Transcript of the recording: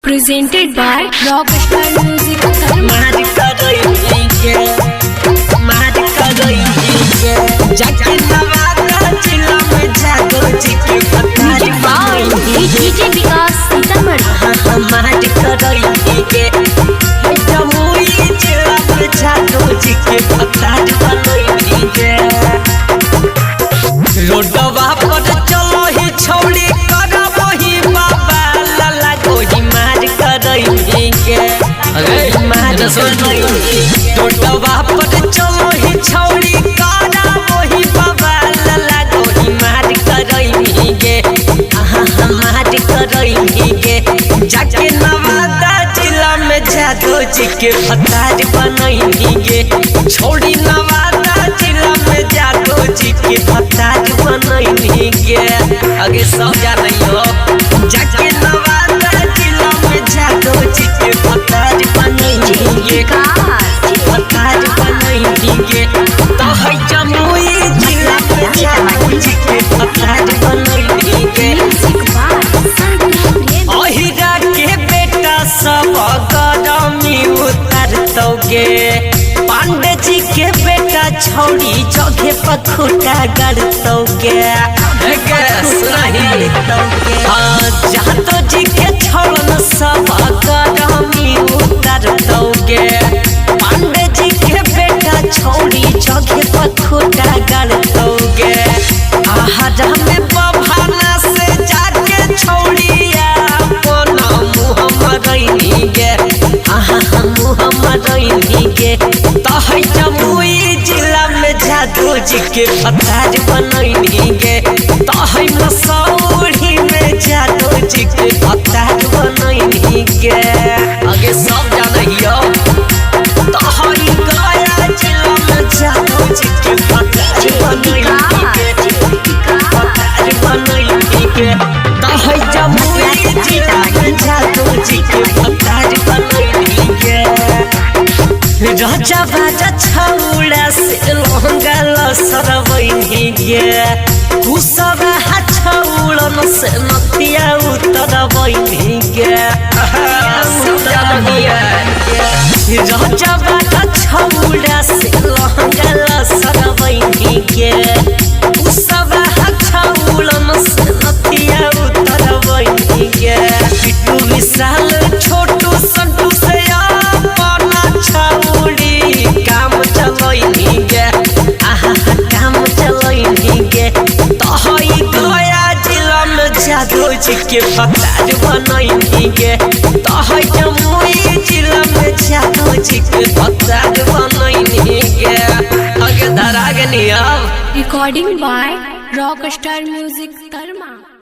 Presented by Rockstar Music Dharma. मार करई के, मार करई के, जाके नवादा जिला में जादो जी के पतार Music by DJ Vikas Sitamarhi. मार करई के, जमुई जिला में जादो जी के पतार बनई के। रोडवा पर चलो ही छौड़ी करबही बाबा लला गोही मार करई के, अरे मार सुन। करई के। रोडवा पर चलो ही छौड़ी करबही बाबा लला गोही मार करई के, आहा मार करई के। जाके नवादा जिला में जादो जी के फतार बनई के, छोड़ी नवादा जिला में जादो जी के फतार बनई के। आगे सब जान हो। जाके नवादा जिला में जादो जी के फतार बनई के, फतार बनई के। तो है जमुई जिला में जादो जी के फतार बनई के। Music by Sandeep Premi. अहिरा के बेटा सब गरमी उतरतौगे, पांडे जी के बेटा छौड़ी जगह पखुटा गड़तौगे। सुनाही। हाँ, जातो जी के छौड़न सब गरमी उतरतौगे, पांडे जी के बेटा छौड़ी जगह पखुटा गड़तौगे। आहारा में बभाना से जाके छौड़िया अपन मुँह मरैनी गे, आहा मुँह मरैनी गे। तहै जमुई जिला में जादू जी के फतार बनैनी गे, तहै मसौढ़ी में जादू जी के फतार बनैनी गे। आगे सब जान हो। तहै गया जिला में जादू जी के फतार बनैनी गे, फतार बनैनी गे। तहै जमुई जिला में जादू जी के फतार बनैनी गे। राजा बाजा छौड़ा से लहंगा लसरबैनी गे, कुसबा छौड़न से नथिया उतरबैनी गे। सब जान राजा बाजा छौड़ा से लहंगा लसरबैनी गे, कुसबा छौड़न से नथिया उतरबैनी गे। बिट्टू विशाल छोटू संटू से अपना छौड़ी काम चलैनी गे, आहा काम चलैनी गे। तहै गया जिला में जादू जी के फतार बनैनी गे, तहै जमुई जिला में जादू जी के फतार बनैनी गे। आगे धरा के नियम। Recording by Rockstar Music Dharma.